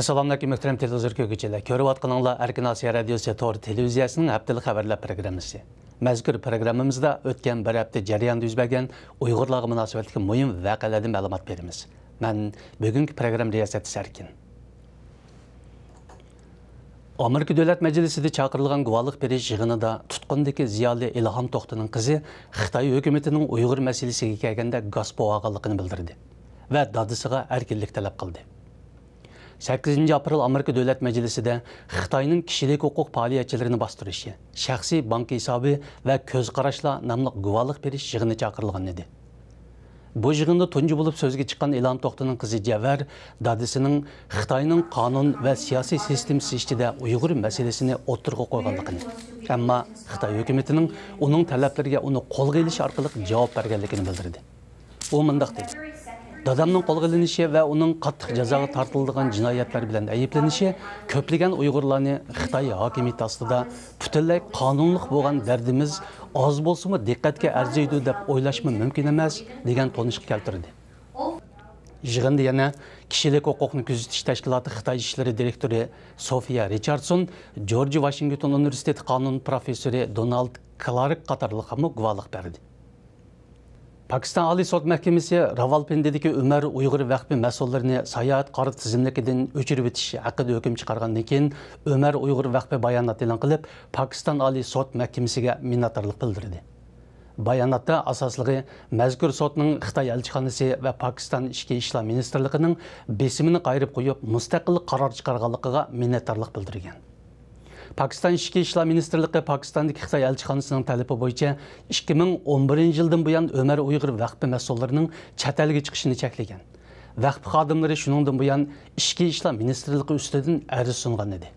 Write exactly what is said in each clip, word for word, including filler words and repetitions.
ئەسسالامۇئەلەيكۇم، مۆھتەرەم تېلېۋىزور كۆرگۈچىلەر. كۆرۈۋاتقىنىڭلار ئەركىن ئاسىيا رادىيوسى تور تېلېۋىزىيەسىنىڭ ھەپتىلىك خەۋەرلەر پروگراممىسى. مەزكۇر پروگراممىمىزدا ئۆتكەن بىر ھەپتە جەريانىدا يۈز بەرگەن ئۇيغۇرلارغا مۇناسىۋەتلىك مۇھىم ۋەقەلەردىن مەلۇمات بېرىمىز. مەن بۈگۈنكى پروگرامما رىياسەتچىسى ئەركىن. ئامېرىكا دۆلەت مەجلىسىدە چاقىرىلغان گۇۋاھلىق بېرىش يىغىنىدا تۇتقۇندىكى زىيالىي ئىلھام توختىنىڭ قىزى خىتاي ھۆكۈمىتىنىڭ ئۇيغۇر مەسىلىسىگە كەلگەندە گاس بوۋالغانلىقىنى بىلدۈردى ۋە دادىسىغا ئەركىنلىك تەلەپ قىلدى. سەككىزىنچى ئاپرېل ئامېرىكا دۆلەت مەجلىسىدە خىتاينىڭ كىشىلىك ھوقۇق پائالىيەتچىلىرىنى باستۇرۇشى، شەخسىي بانكا ھېسابى ۋە كۆز قاراشلار ناملىق گۇۋاھلىق بېرىش يىغىنى چاقىرىلغان ئىدى. بۇ يىغىندا تۇنجى بولۇپ سۆزگە چىققان ئىلھام توختىنىڭ قىزى جەۋھەر دادىسىنىڭ خىتاينىڭ قانۇن ۋە سىياسىي سىستېمىسى ئىچىدە ئۇيغۇر مەسىلىسىنى ئوتتۇرىغا قويغانلىقىنى، ئەمما خىتاي ھۆكۈمىتىنىڭ ئۇنىڭ تەلەپلىرىگە ئۇنى قولغا ئېلىش ئارقىلىق جاۋاب بەرگەنلىكىنى بىلدۈردى. ئۇ مۇنداق دېدى: دادامنىڭ قولغا ئېلىنىشى ۋە ئۇنىڭ قاتتىق جازاغا تارتىلىدىغان جىنايەتلەر بىلەن ئەيىبلىنىشى كۆپلىگەن ئۇيغۇرلارنى خىتاي ھاكىمىيىتى ئاستىدا پۈتۈنلەي قانۇنلۇق بولغان دەردىمىز ئاز بولسىمۇ دىققەتكە ئەرزىيدۇ دەپ ئويلاشمۇ مۇمكىن ئەمەس، دېگەن تونۇشقا كەلتۈردى. يىغىندا يەنە كىشىلىك ھوقۇقنى كۆزىتىش تەشكىلاتى خىتاي ئىشلىرى دىرېكتورى سوفىيا رىچاردسون، جورج ۋاشىنگتون ئۇنىۋېرسىتېتى قانۇن پروفېسسورى دونالد كلارك قاتارلىقلارمۇ گۇۋاھلىق بەردى. پاكىستان ئالىي سوت مەھكىمىسى راۋالپىندىدىكى ئۆمەر ئۇيغۇر ۋەقپى مەسئۇللىرىنى ساياھەت قارا تىزىملىكىدىن ئۆچۈرۈۋېتىش ھەققىدە ھۆكۈم چىقارغاندىن كېيىن، ئۆمەر ئۇيغۇر ۋەقپى بايانات ئېلان قىلىپ، پاكىستان ئالىي سوت مەھكىمىسىگە مىننەتدارلىق بىلدۈردى. باياناتتا ئاساسلىقى مەزكۇر سوتنىڭ خىتاي ئەلچىخانىسى ۋە پاكىستان ئىچكى ئىشلار مىنىستىرلىقىنىڭ بېسىمىنى قايرىپ قويۇپ، مۇستەقىل قارار چىقارغانلىقىغا مىننەتدارلىق بىلدۈرگەن. پاكىستان ئىچكى ئىشلار مىنىستىرلىقى پاكىستاندىكى خىتاي ئەلچىخانىسىنىڭ تەلىپى بويىچە ئىككى مىڭ ئون بىرىنچى يىلدىن بۇيان ئۆمەر ئۇيغۇر ۋەقپى مەسئۇللىرىنىڭ چەت ئەلگە چىقىشىنى چەكلىگەن. ۋەقپى خادىملىرى شۇنىڭدىن بۇيان ئىچكى ئىشلار مىنىستىرلىقى ئۈستىدىن ئەرز سۇنغان ئىدى.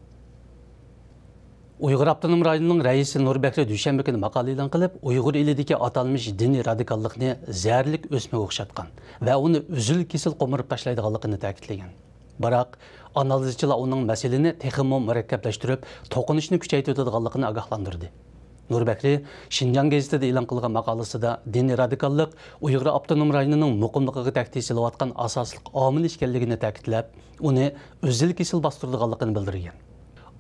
ئۇيغۇر ئاپتونوم رايونىنىڭ رەئىسى نۇر بەكرى دۈشەنبە كۈنى ماقالە ئېلان قىلىپ، ئۇيغۇر ئېلىدىكى ئاتالمىش دىنىي رادىكاللىقنى زەھەرلىك ئۆسمىگە ئوخشاتقان ۋە ئۇنى ئۈزۈل-كېسىل قومۇرۇپ تاشلايدىغانلىقىنى تەكىتلىگەن. بىراق، ئانالىزچىلار ئۇنىڭ مەسىلىنى تېخىمۇ مۇرەككەپلەشتۈرۈپ، توقۇنۇشنى كۈچەيتىۋېتىدىغانلىقىنى ئاگاھلاندۇردى. نۇر بەكرى شىنجاڭ گېزىتىدە ئېلان قىلغان ماقالىسىدا دىنىي رادىكاللىق ئۇيغۇر ئاپتونوم رايونىنىڭ مۇقىملىقىغا تەھدىت سېلىۋاتقان ئاساسلىق ئامىل ئىكەنلىكىنى تەكىتلەپ، ئۇنى ئۈزۈل-كېسىل باستۇرىدىغانلىقىنى بىلدۈرگەن.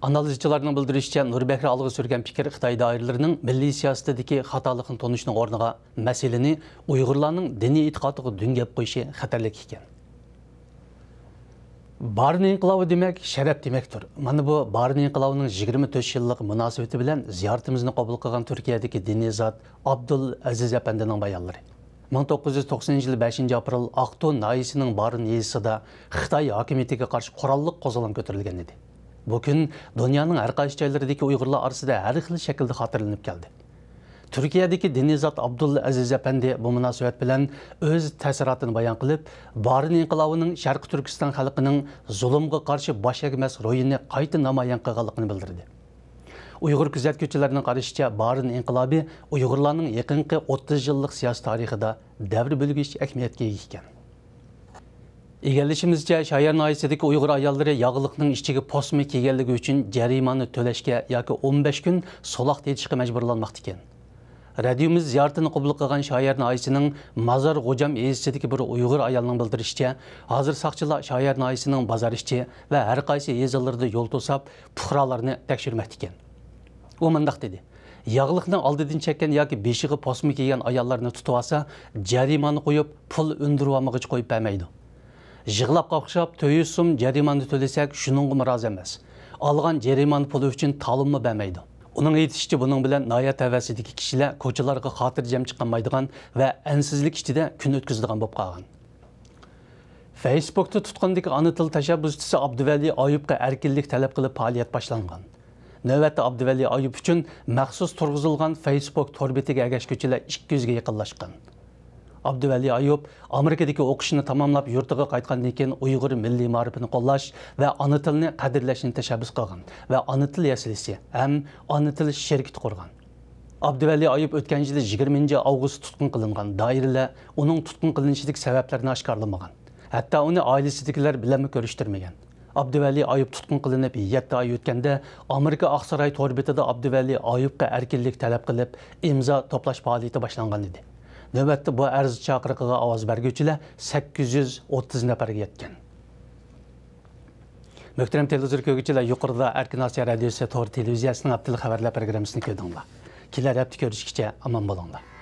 ئانالىزچىلارنىڭ بىلدۈرۈشىچە، نۇر بەكرى ئالغا سۈرگەن پىكىر خىتاي دائىرىلىرىنىڭ مىللىي سىياسىتىدىكى خاتالىقنى تونۇشنىڭ ئورنىغا مەسىلىنى ئۇيغۇرلارنىڭ دىنىي ئېتىقادىغا دۈڭگەپ قويۇشى خەتەرلىك ئىكەن. بارىن ئىنقىلابى دېمەك، شەرەپ دېمەكتۇر. مانا بۇ بارىن ئىنقىلابىنىڭ يىگىرمە تۆت يىللىقى مۇناسىۋىتى بىلەن زىيارىتىمىزنى قوبۇل قىلغان تۈركىيەدىكى دىنىي زات ئابدۇل ئەزىز ئەپەندىنىڭ بايانلىرى. مىڭ توققۇز يۈز توقسىنىنچى يىلى بەشىنچى ئاپرېل ئاقتۇ ناھىيىسىنىڭ بارىن يېزىسىدا خىتاي ھاكىمىيىتىگە قارشى قوراللىق قوزغىلاڭ كۆتۈرۈلگەن ئىدى. بۇ كۈن دۇنيانىڭ ھەر قايسى جايلىرىدىكى ئۇيغۇرلار ئارىسىدا ھەر خىل شەكىلدە خاتىرىلىنىپ كەلدى. تۈركىيەدىكى دىنىي زات ئابدۇل ئەزىز ئەپەندى بۇ مۇناسىۋەت بىلەن ئۆز تەسىراتىنى بايان قىلىپ، بارىن ئىنقىلابىنىڭ شەرقىي تۈركىستان خەلقىنىڭ زۇلۇمغا قارشى باش ئەگمەس روھىنى قايتا نامايان قىلغانلىقىنى بىلدۈردى. ئۇيغۇر كۆزەتكۈچىلەرنىڭ قارىشىچە، بارىن ئىنقىلابى ئۇيغۇرلارنىڭ يېقىنقى ئوتتۇز يىللىق سىياسىي تارىخىدا دەۋر بۆلگۈچ ئەھمىيەتكە ئىگە ئىكەن. ئىگىلىشىمىزچە، شايار ناھىيەسىدىكى ئۇيغۇر ئاياللىرى ياغلىقنىڭ ئىچىگە پوسما كىيگەنلىكى ئۈچۈن جەرىمانە تۆلەشكە ياكى ئون بەش كۈن سولاق تېتىشقا مەجبۇرلانماقتا ئىكەن. رادىيومىز زىيارىتىنى قوبۇل قىلغان شايار ناھىيەسىنىڭ مازار غوجام يېزىسىدىكى بىر ئۇيغۇر ئايالنىڭ بىلدۈرۈشىچە، ھازىر ساقچىلار شايار ناھىيەسىنىڭ بازار ئىچى ۋە ھەر قايسى يېزىلىرىدا يول توساپ، پۇقرالارنى تەكشۈرمەكتە ئىكەن. ئۇ مۇنداق دېدى: ياغلىقنىڭ ئالدىدىن چەككەن ياكى بېشىغا پوسما كىيگەن ئاياللارنى تۇتۇۋالسا، جەرىمانە قويۇپ، پۇل ئۈندۈرۈۋالمىغۇچە قويۇپ بەرمەيدۇ. يىغلاپ قاقشاپ، تۆت يۈز سوم جەرىمانە تۆلىسەك، شۇنىڭغىمۇ رازى ئەمەس. ئالغان جەرىمانە پۇلى ئۈچۈن تالونمۇ بەرمەيدۇ. ئۇنىڭ ئېيتىشىچە، بۇنىڭ بىلەن ناھىيە تەۋەسىدىكى كىشىلەر كوچىلارغا خاتىرجەم چىقالمايدىغان ۋە ئەنسىزلىك ئىچىدە كۈن ئۆتكۈزىدىغان بولۇپ قالغان. فەيسبۇكتا تۇتقۇندىكى ئانا تىل تەشەببۇسچىسى ئابدۇۋەلى ئايۇپقا ئەركىنلىك تەلەپ قىلىپ پائالىيەت باشلانغان. نۆۋەتتە ئابدۇۋەلى ئايۇپ ئۈچۈن مەخسۇس تۇرغۇزۇلغان فەيسبۇك تور بېتىگە ئەگەشكۈچىلەر ئىككى يۈزگە يېقىنلاشقان. ئابدۇۋەلى ئايۇپ ئامېرىكىدىكى ئوقۇشىنى تاماملاپ يۇرتىغا قايتقاندىن كېيىن، ئۇيغۇر مىللىي مائارىپىنى قوللاش ۋە ئانا تىلنى قەدىرلەشنى تەشەببۇس قىلغان ۋە ئانا تىل يەسلىسى ھەم ئانا تىل شىركىتى قۇرغان. ئابدۇۋەلى ئايۇپ ئۆتكەن يىلى يىگىرمىنچى ئاۋغۇست تۇتقۇن قىلىنغان. دائىرىلەر ئۇنىڭ تۇتقۇن قىلىنىشىدىكى سەۋەبلەرنى ئاشكارىلىمىغان. ھەتتا ئۇنى ئائىلىسىدىكىلەر بىلەنمۇ كۆرۈشتۈرمىگەن. ئابدۇۋەلى ئايۇپ تۇتقۇن قىلىنىپ يەتتە ئاي ئۆتكەندە، ئامېرىكا ئاقساراي تور بېتىدا ئابدۇۋەلى ئايۇپقا ئەركىنلىك تەلەپ قىلىپ ئىمزا توپلاش پائالىيىتى باشلانغان ئىدى. نۆۋەتتە بۇ ئەرز چاقىرىقىغا ئاۋاز بەرگۈچىلەر سەككىز يۈز ئوتتۇز نەپەرگە يەتكەن. مۆھتەرەم تېلېۋىزور كۆرگۈچىلەر، يۇقىرىدا ئەركىن ئاسىيا رادىيوسى تور تېلېۋىزىيەسىنىڭ ھەپتىلىك خەۋەرلەر پروگراممىسىنى كۆردۈڭلار. كېلەر ھەپتە كۆرۈشكىچە ئامان بولۇڭلار.